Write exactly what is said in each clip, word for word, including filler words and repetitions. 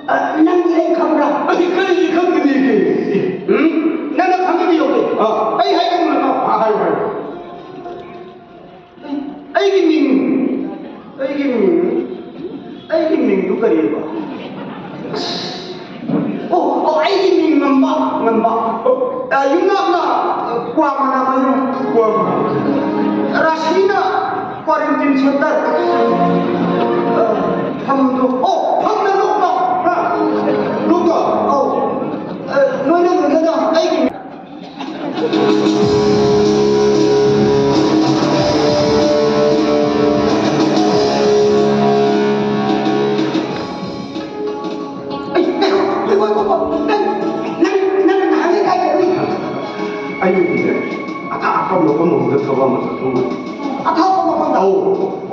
ꯑ, ꯅꯪꯗꯤ ꯑꯩ ꯈꯪꯕ꯭ꯔꯥ? ꯑꯩ ꯀꯔꯤꯒꯤ ꯈꯪꯒꯅꯤꯒꯦ? ꯎꯝ? ꯅꯪꯅ ꯈꯪꯒꯅꯤ ꯌꯧꯗꯦ꯫ ꯑꯥ꯫ ꯑꯩ ꯍꯥꯏꯒꯦ ꯃꯨꯟꯅꯀꯣ꯫ ꯑꯥ, ꯍꯥꯏꯌꯨ, ꯍꯥꯏꯌꯨ꯫ ꯑꯩꯒꯤ ꯃꯤꯡ, ꯑꯩꯒꯤ ꯃꯤꯡ, ꯑꯩꯒꯤ ꯃꯤꯡꯗꯨ ꯀꯔꯤꯕ? ꯑꯣ, ꯑꯣ, ꯑꯩꯒꯤ ꯃꯤꯡ ꯉꯝꯕ, ꯉꯝꯕ꯫ ꯑ, ꯌꯨꯝꯅꯥꯛꯅ, ꯑ, ꯀ꯭ꯋꯥ ꯃꯅꯥ ꯃꯌꯨꯝ꯫ ꯀ꯭ꯋꯥ ꯃꯅꯥ꯫ ꯔꯥꯁꯤꯅ quarantine center꯫ ꯑ, ꯐꯝꯗꯨ, ꯑꯣ, ꯐꯝꯅ ꯂꯣꯛꯄ꯫ ꯍꯥ? ꯂꯣꯛꯄ? ꯑꯧ꯫ ꯑ, ꯅꯣꯏꯅ ꯂꯣꯏꯅꯅ ꯑꯩꯒꯤ ꯑꯩ, ꯉꯥꯏꯈꯣ, ꯉꯥꯏꯈꯣ, ꯉꯥꯏꯈꯣ, ꯉꯥꯏꯈꯣ꯫ ꯅꯪ, ꯅꯪ, ꯅꯪ ꯅꯍꯥꯟꯒꯩ ꯀꯥꯏ ꯆꯠꯂꯨꯏ? ꯑꯩꯕꯨꯗꯤꯅꯦ, ꯑꯊꯥꯞꯄ ꯃꯐꯝ ꯑꯃꯗ ꯊꯕꯛ ꯑꯃ ꯆꯠꯊꯣꯛꯎꯔꯦ꯫ ꯑꯊꯥꯞꯄ ꯃꯐꯝꯗ? ꯑꯧ꯫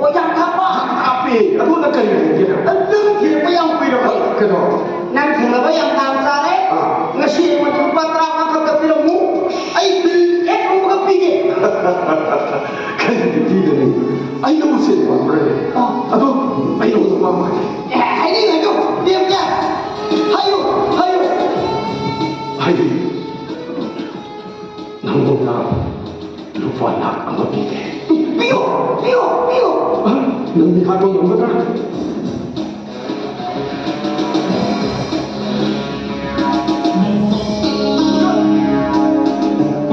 ꯑꯣ, ꯌꯥꯝ ꯊꯥꯞꯄ? ꯌꯥꯝ ꯊꯥꯞꯄꯦ꯫ ꯑꯗꯨꯅ ꯀꯔꯤ ꯂꯩꯒꯦ? ꯑꯗꯨ ꯅꯪ ꯊꯤꯔꯛꯄ ꯌꯥꯝ ꯀꯨꯏꯔꯕ? ꯀꯩꯅꯣ? ꯅꯪ ꯊꯦꯡꯅꯕ ꯌꯥꯝ ꯇꯥꯟ ꯆꯥꯔꯦ꯫ ꯑꯥ꯫ ꯉꯁꯤ ꯑꯩꯉꯣꯟꯗ ꯂꯨꯄꯥ ꯇꯔꯥꯃꯉꯥ ꯈꯛꯇ ꯄꯤꯔꯝꯃꯨ꯫ ꯑꯩ ꯕꯤꯜ ꯍꯦꯛ ꯍꯧꯕꯒ ꯄꯤꯒꯦ꯫ ꯀꯔꯤꯒꯤ ꯄꯤꯒꯅꯤ? ꯑꯩꯅꯕꯨ ꯁꯦꯟ ꯄꯥꯝꯕ꯭ꯔꯅꯦ? ꯑꯥ꯫ ꯑꯗꯣ ꯑꯩ ꯅꯉꯣꯟꯗ ꯋꯥ ꯑꯃ ꯍꯥꯏꯒꯦ꯫ ꯑꯦ, ꯍꯥꯏꯅꯤꯡ ꯍꯥꯏꯗꯣ, ꯄꯤꯔꯝꯒꯦ꯫ ꯍꯥꯏꯌꯨ, ꯍꯥꯏꯌꯨ꯫ ꯍꯥꯏꯗꯤ, ꯅꯉꯣꯟꯗ ꯂꯨꯄꯥ ꯂꯥꯈ ꯑꯃ ꯄꯤꯒꯦ꯫ ꯄꯤꯌꯣ, ꯄꯤꯌꯣ, ꯄꯤꯌꯣ꯫ ꯑ? ꯅꯪꯗꯤ ꯍꯥꯠꯄ ꯉꯝꯒꯗ꯭ꯔꯥ?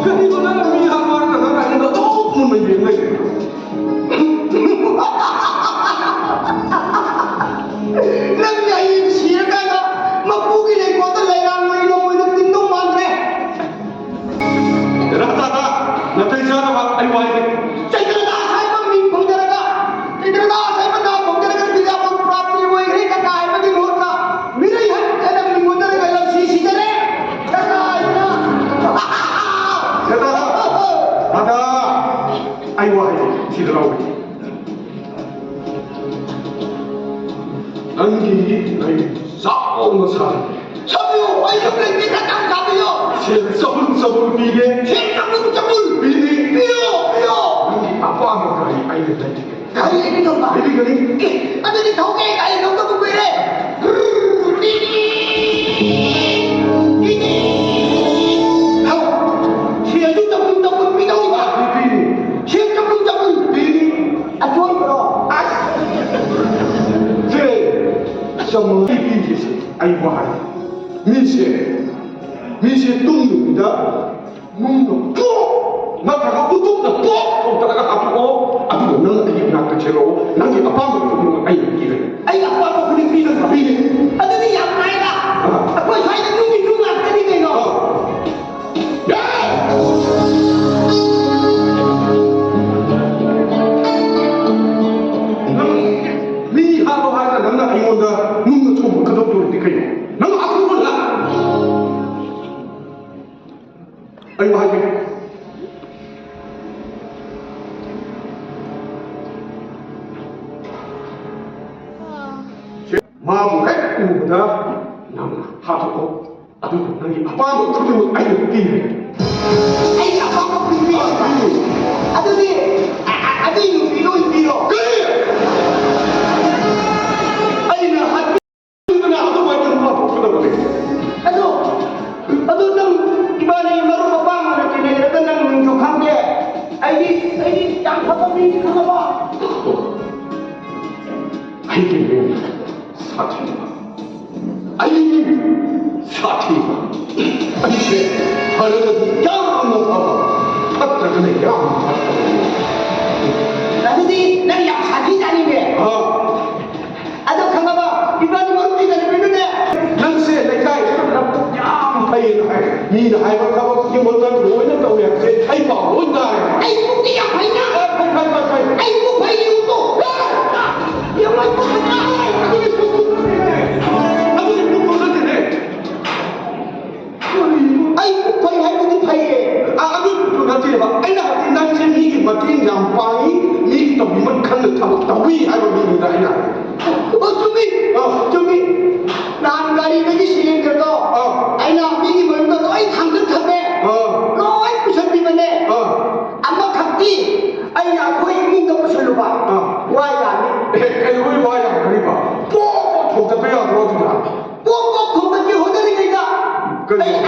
ꯀꯔꯤꯅꯣ ꯅꯪꯅ ꯃꯤ ꯍꯥꯠꯄ ꯅꯠꯇ꯭ꯔꯒ ꯑꯩꯉꯣꯟꯗ ꯑꯗꯨꯝ ꯃꯨꯟꯅ ꯌꯦꯡ ꯂꯩꯔꯤꯗꯣ? ꯅꯪꯒꯤ ꯍꯌꯦꯡ ꯁꯤꯔꯀꯥꯟꯗ ꯃꯄꯨꯒꯤ ꯂꯩꯀꯣꯜꯗ ꯂꯩꯔꯥꯡ ꯃꯩ ꯂꯣꯡ ꯑꯣꯏꯅ ꯇꯤꯟꯗꯧ ꯃꯥꯟꯈ꯭ꯔꯦ꯫ ꯔꯥꯖꯥꯗ ꯅꯥꯇꯩ ꯆꯥꯗꯕ ꯑꯩ ꯋꯥꯏꯒꯦ꯫ ꯆꯩꯇ꯭ꯔꯗꯥꯁ ꯍꯥꯏꯕ ꯃꯤꯡ ꯐꯪꯖꯔꯒ, ꯆꯩꯇ꯭ꯔꯗꯥꯁ ꯍꯥꯏꯕ ꯅꯥꯝ ꯐꯪꯖꯔꯒ ꯕꯤꯗ꯭ꯌꯥꯄꯇꯤ ꯄ꯭ꯔꯥꯞꯇꯤ ꯑꯣꯏꯈ꯭ꯔꯦ ꯀꯀꯥ ꯍꯥꯏꯕꯒꯤ ꯃꯍꯨꯠꯇ ꯃꯤꯔꯩꯍꯟ ꯍꯥꯏꯅ ꯃꯤꯡ ꯑꯣꯟꯖꯔꯒ ꯂꯝꯁꯤ ꯁꯤꯖꯔꯦ꯫ ꯀꯀꯥ ꯍꯥꯏꯕꯅ ꯔꯥꯖꯥꯗ, ꯔꯥꯖꯥ, ꯑꯩ ꯋꯥ ꯍꯥꯏꯒꯦ, ꯁꯤꯗ ꯂꯥꯎꯒꯦ꯫ ꯅꯪꯒꯤ ꯑꯩ ꯆꯥꯎꯅ ꯁꯥꯕꯤꯒꯦ꯫ ꯁꯥꯕꯤꯌꯨ, ꯑꯩ ꯌꯨꯝ ꯂꯩꯇꯦ, ꯈꯔ ꯌꯥꯝ ꯁꯥꯕꯤꯌꯨ꯫ ꯁꯦꯜ ꯆꯍꯨꯝ ꯆꯍꯨꯝ ꯄꯤꯒꯦ꯫ ꯁꯦꯜ ꯆꯍꯨꯝ ꯆꯍꯨꯝ꯫ ꯄꯤꯅꯤ꯫ ꯄꯤꯌꯨ, ꯄꯤꯌꯨ꯫ ꯅꯪꯒꯤ ꯑꯄꯥꯝꯕ ꯒꯥꯔꯤ ꯑꯩꯅ ꯂꯩꯕꯤꯒꯦ꯫ ꯒꯥꯔꯤ ꯑꯩꯅ ꯂꯧꯕ? ꯂꯩꯕꯤꯒꯅꯤ꯫ ꯑꯦ, ꯑꯗꯨꯗꯤ ꯊꯧꯒꯦ, ꯒꯥꯔꯤ ꯂꯧꯗꯕ ꯀꯨꯏꯔꯦ꯫ Brew, brew, brew. ꯆꯥꯝꯃꯉꯥ ꯄꯤꯔꯤꯁꯦ ꯑꯩ ꯋꯥꯔꯦ꯫ ꯃꯤꯁꯦ, ꯃꯤꯁꯦ ꯇꯨꯝꯗꯕꯤꯗ ꯅꯨꯡꯅ ꯄꯣꯛ ꯅꯠꯇ꯭ꯔꯒ ꯎꯇꯨꯞꯅ ꯄꯣꯛ ꯇꯧꯗ꯭ꯔꯒ ꯍꯥꯠꯇꯣꯛꯑꯣ, ꯑꯗꯨꯒ ꯅꯪ ꯑꯩꯒꯤ ꯃꯅꯥꯛꯇ ꯆꯦꯜꯂꯛꯑꯣ, ꯅꯪꯒꯤ ꯑꯄꯥꯝꯕ ꯈꯨꯗꯤꯡꯃꯛ ꯑꯩꯅ ꯄꯤꯔꯒꯦ꯫ ꯑꯩ ꯑꯄꯥꯝꯕ ꯈꯨꯗꯤꯡ ꯄꯤꯔꯒ ꯄꯤꯔꯦ꯫ ꯑꯗꯨꯗꯤ ꯌꯥꯝ ꯂꯥꯏꯗ꯫ ꯑꯥ꯫ ꯑꯩꯈꯣꯏ ꯁ꯭ꯋꯥꯏꯗ ꯅꯨꯡꯒꯤ ꯅꯨꯡ ꯉꯥꯛꯇꯅꯤ ꯀꯩꯅꯣ꯫ ꯑꯥ꯫ ꯅꯪ ꯃꯤ ꯍꯥꯠꯂꯣ ꯍꯥꯏꯔꯒ ꯅꯪꯅ ꯑꯩꯉꯣꯟꯗ ꯅꯨꯡꯅ ꯊꯣꯝꯃꯛꯀꯗꯧꯗꯣꯔꯤꯗꯤ ꯀꯩꯅꯣ? ꯅꯪ ꯍꯥꯠꯂꯣ ꯍꯥꯏ-, ꯑꯩ ꯍꯥꯏꯒꯦ꯫ ꯃꯥꯕꯨ ꯍꯦꯛ ꯎꯕꯗ ꯅꯪ ꯍꯥꯠꯇꯣꯛꯑꯣ꯫ ꯑꯗꯨꯒ ꯅꯪꯒꯤ ꯑꯄꯥꯝꯕ ꯈꯨꯗꯤꯡꯃꯛ ꯑꯩꯅ ꯄꯤꯔꯦ꯫ ꯑꯩꯒꯤ ꯑꯄꯥꯝꯕ ꯈꯨꯗꯤꯡꯃꯛ? ꯑꯥ, ꯄꯤꯔꯦ꯫ ꯑꯗꯨꯗꯤ, ꯑ-, ꯑ-, ꯑꯗꯨꯏ ꯅꯨꯄꯤꯗꯣ ꯑꯣꯏꯅ ꯄꯤꯔꯣ꯫ ꯀꯔꯤ? ꯑꯩꯅ ꯍꯥꯏꯕꯤꯕꯅ ꯑꯗꯨꯃꯥꯏꯅ ꯅꯨꯄꯥ ꯊꯣꯛꯀꯗꯕꯅꯤ꯫ ꯑꯗꯣ, ꯑꯗꯣ ꯅꯪ ꯏꯕꯥꯅꯤ ꯃꯔꯨꯞ ꯃꯄꯥꯡ ꯑꯣꯏꯅ ꯇꯤꯟꯅꯩꯔꯒ ꯅꯪ ꯃꯤꯡꯁꯨ ꯈꯪꯗꯦ꯫ ꯑꯩꯗꯤ, ꯑꯩꯗꯤ ꯌꯥꯝ ꯐꯕ ꯃꯤꯅꯤ ꯈꯪꯉꯕ? ꯑꯩꯒꯤ ꯃꯤꯡ ꯁꯥꯊꯤꯕ꯫ ꯑꯩ ꯁꯥꯊꯤꯕ꯫ ꯑꯩꯁꯦ ꯐꯔꯒꯗꯤ ꯌꯥꯝꯅ ꯐꯕ, ꯐꯠꯇ꯭ꯔꯒꯅ ꯌꯥꯝꯅ ꯐꯠꯇꯕ꯫ ꯑꯗꯨꯗꯤ ꯅꯪ ꯌꯥꯝ ꯁꯥꯊꯤꯖꯥꯠꯅꯤꯅꯦ꯫ ꯑꯥ꯫ ꯑꯗꯣ ꯈꯪꯉꯕ? ꯏꯕꯥꯅꯤ ꯃꯔꯨꯞ ꯇꯤꯟꯅꯔꯤꯕꯗꯨꯅꯦ꯫ ꯅꯪꯁꯦ ꯂꯩꯀꯥꯏꯗ ꯌꯥꯝ ꯐꯩꯌꯦꯅ ꯍꯥꯏ꯫ ꯃꯤꯅ ꯍꯥꯏꯕ ꯊꯕꯛ ꯈꯨꯗꯤꯡꯃꯛ ꯅꯪ ꯂꯣꯏꯅ ꯇꯧꯋꯦ ꯍꯥꯏꯕꯁꯦ ꯑꯩ ꯄꯥꯎ ꯂꯣꯏ ꯇꯥꯔꯦ꯫ ꯑꯩ ꯄꯨꯛꯇꯤ ꯌꯥꯝ ꯐꯩꯅ꯫ ꯑꯦ, ꯐꯩ, ꯐꯩ, ꯐꯩ, ꯐꯩ꯫ ꯑꯩ ꯄꯨꯛ ꯐꯩ, ꯌꯦꯡꯉꯨꯀꯣ꯫ ꯌꯦꯡꯉꯣ, ꯑꯩ ꯄꯨꯛ ꯐꯩ꯫ ꯑꯗꯨꯗꯤ ꯄꯨꯛ ꯐꯠꯇꯦꯅꯦ꯫ ꯑꯗꯨꯗꯤ ꯄꯨꯛ ꯐꯠꯇꯦꯅꯦ꯫ ꯑꯩ ꯄꯨꯛ ꯐꯩ ꯍꯥꯏꯕꯗꯤ ꯐꯩꯌꯦ꯫ ꯑ, ꯑꯗꯨ ꯅꯠꯇꯦꯕ꯫ ꯑꯩꯅ ꯍꯥꯏꯕꯗꯤ ꯅꯪꯁꯦ ꯃꯤꯒꯤ ꯃꯇꯦꯡ ꯌꯥꯝ ꯄꯥꯡꯉꯤ, ꯃꯤꯒꯤ ꯇꯧꯕꯤꯃꯟ ꯈꯪꯅ ꯊꯕꯛ ꯇꯧꯏ ꯍꯥꯏꯕ ꯃꯤꯅꯤꯗ ꯑꯩꯅ꯫ ꯑꯣ, ꯆꯨꯝꯃꯤ꯫ ꯑ꯫ ꯆꯨꯝꯃꯤ꯫ ꯅꯍꯥꯟ ꯒꯥꯔꯤꯗꯒꯤ ꯁꯤꯂꯤꯟꯗꯔꯗꯣ ꯑ꯫ ꯑꯩꯅ ꯃꯤꯒꯤ ꯃꯌꯨꯝꯗ ꯂꯣꯏ ꯊꯥꯡꯖꯟ ꯊꯝꯃꯦ꯫ ꯑ꯫ ꯂꯣꯏ ꯄꯨꯁꯟꯕꯤꯕꯅꯦ꯫ ꯑ꯫ ꯑꯃꯈꯛꯇꯤ ꯑꯩꯅ ꯑꯩꯈꯣꯏ ꯏꯃꯨꯡꯗ ꯄꯨꯁꯜꯂꯨꯕ꯫ ꯑ꯫ ꯋꯥ ꯌꯥꯅꯤ꯫ ꯑꯦ, ꯀꯩꯗꯧꯕꯩ ꯋꯥ ꯌꯥꯅꯔꯤꯕ? ꯄꯣꯞ ꯄꯣꯞ ꯊꯣꯡꯗꯠꯄ ꯌꯥꯗ꯭ꯔꯣ ꯑꯗꯨꯗ? ꯄꯣꯞ ꯄꯣꯞ ꯊꯣꯡꯗꯠꯀꯦ ꯍꯣꯠꯅꯔꯤꯉꯩꯗ ꯀꯩꯅꯣ? ꯑꯩ